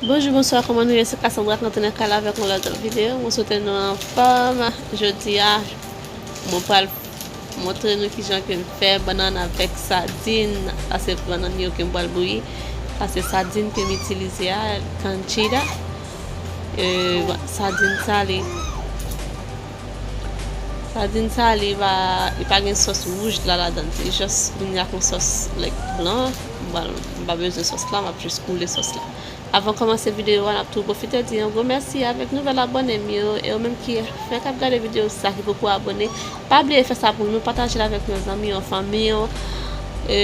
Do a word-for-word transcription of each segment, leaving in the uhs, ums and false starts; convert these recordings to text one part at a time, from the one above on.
Bonjou, bonswa, kòman nou ye? Se Cassandra k antre nan kay la avèk yon lòt videyo. Mwen swete nou anfòm. Jodi a, mwen pral montre nou kijan ke m fè bannann avèk sadin. Sa se bannann yo ke m pral bouyi. Sa se sadin ke m itilize a, kanchida. E, sadin sa li, sadin sa li pa, li pa gen sòs wouj la ladan. Li just vini ak yon sòs, like, blan. M pa, m pa bezwen sòs la, m ap just koule sòs la. Avan kòmanse videyo a, n ap tou pwofite di yon gwo mèsi avèk nouvèl abòne m yo, e ou menm ki fèk ap gade videyo sa ki poko abòne, pa bliye fè sa pou nou, pataje l avèk yon zanmi, yon fanmi w. E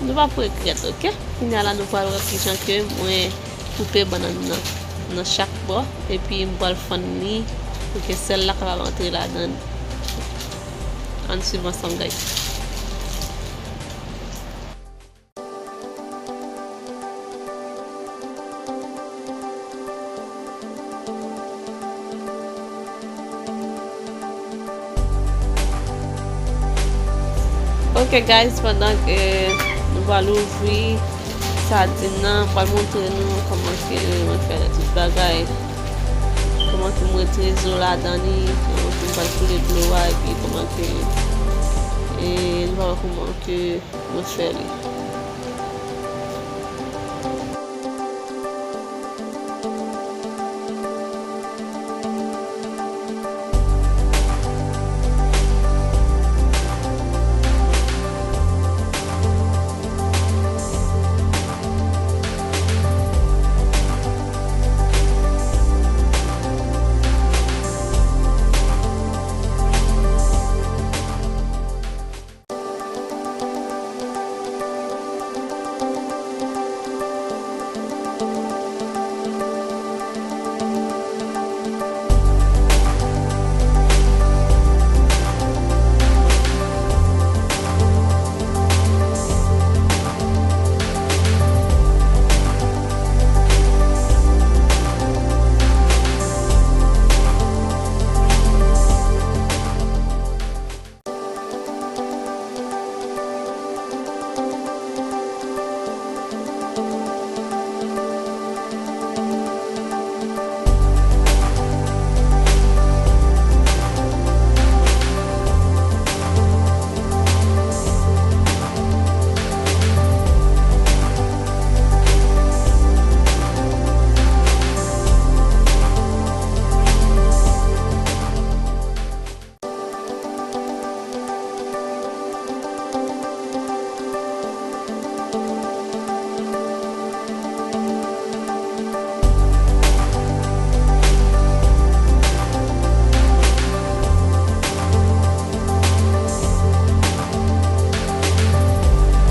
nou p ap regrèt, oke? Kounye a la, nou pral wè kijan ke mwen koupe bannann nan, nan chak bò, epi m pral fann li pou ke sèl la kapab antre ladan. Ann swiv ansanm, guys. Ok guys, pandan ke nou pral ouvri sadin nan, m pral montre nou kòman ke mwen fè tout bagay, kòman ke m retire zo ladan li, kòman ke m pral koule dlo a, epi kòman ke, e, nou pral wè kòman ke mwen fè li.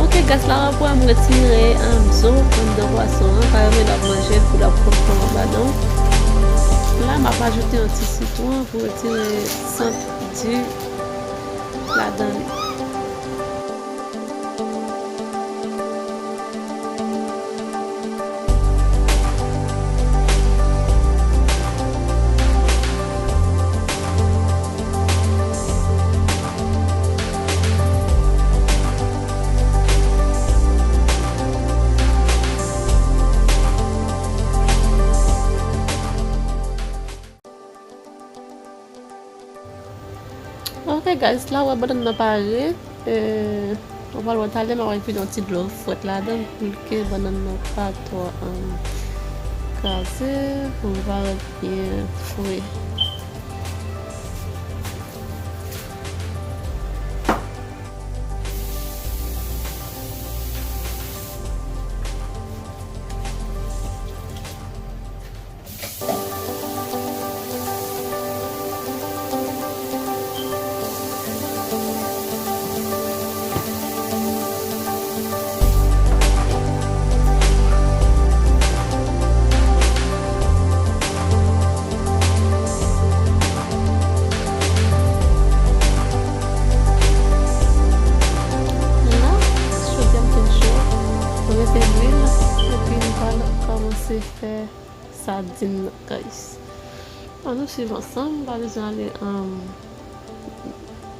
Ok, guys, la pou m retire, um, zo anndan pwason an, pa renmen l ap manje l pou l ap konn fè anba don. La, m ap ajoute yon ti sitwon pou retire sant di ladan li. Ok guys, la ou wè bannann nan pare. E, ou pral wè talè m ap vide yon ti dlo frèt ladan l pou ke bannann nan pa twò, um, kraze, pou l pa rete byen fre. La, chodyè m fin cho. Mwen mete lwil, epi m pral kòmanse fè sadin nan, guys. Ann nou swiv ansanm, m pa bezwen ale, um,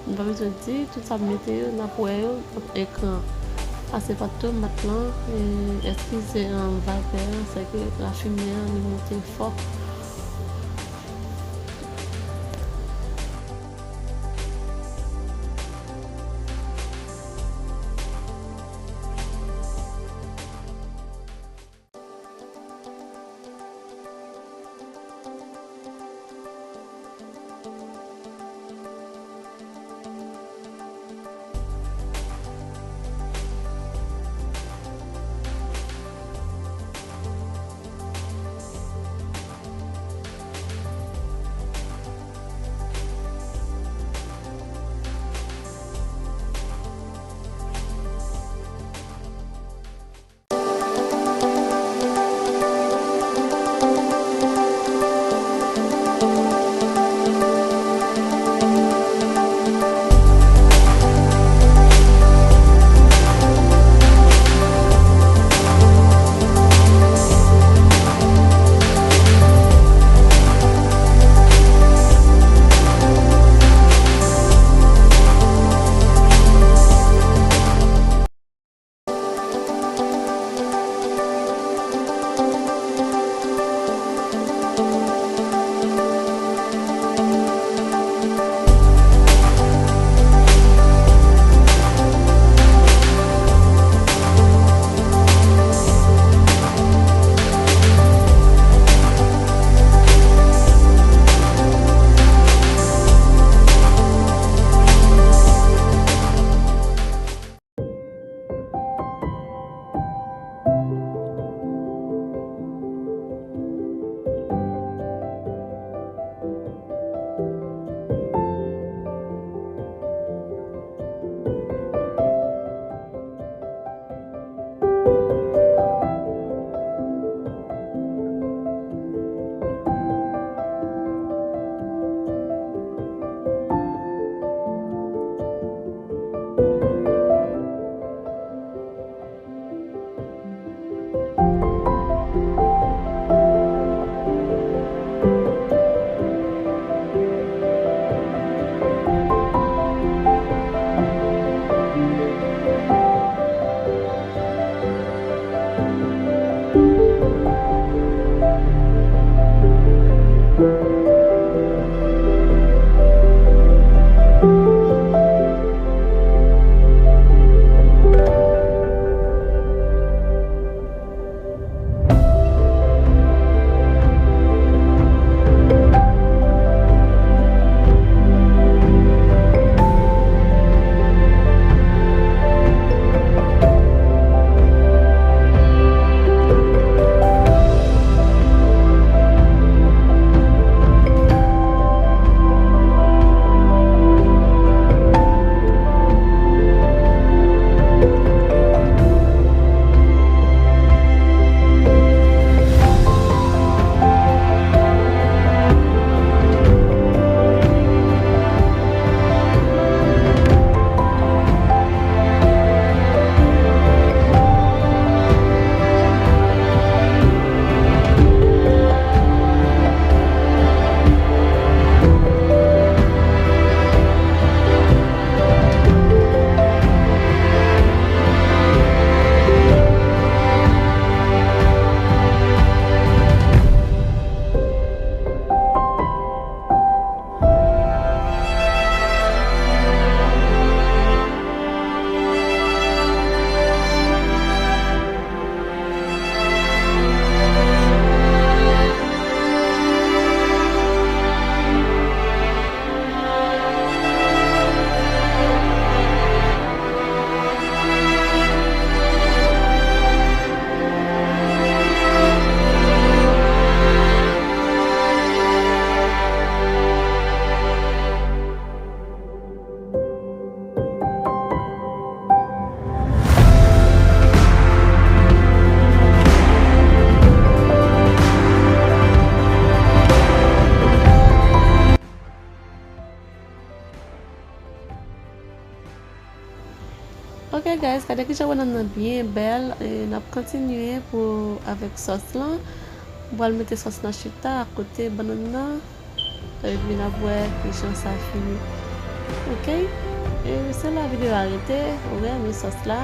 m pa bezwen di, tout sa m mete yo, n ap wè yo nan ekran. Pase pat tomat lan, e, eskize, an, vapè an, sèke lafimen an, li monte fò. Ok guys, gade kijan banann nan byen bèl. E n ap kontinye pou avèk sòs lan. M pral mete sòs lan chita akote banann nan. Epi n ap wè kijan sa fini. Ok? E se la videyo a rete. Ou renmen sòs la?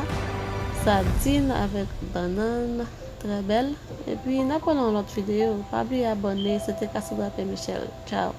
Sadin avèk bannann, trè bèl. Epi n ap wè nan yon lòt videyo. Pa bliye abòne, se te Cassandra P Michel. Tchao.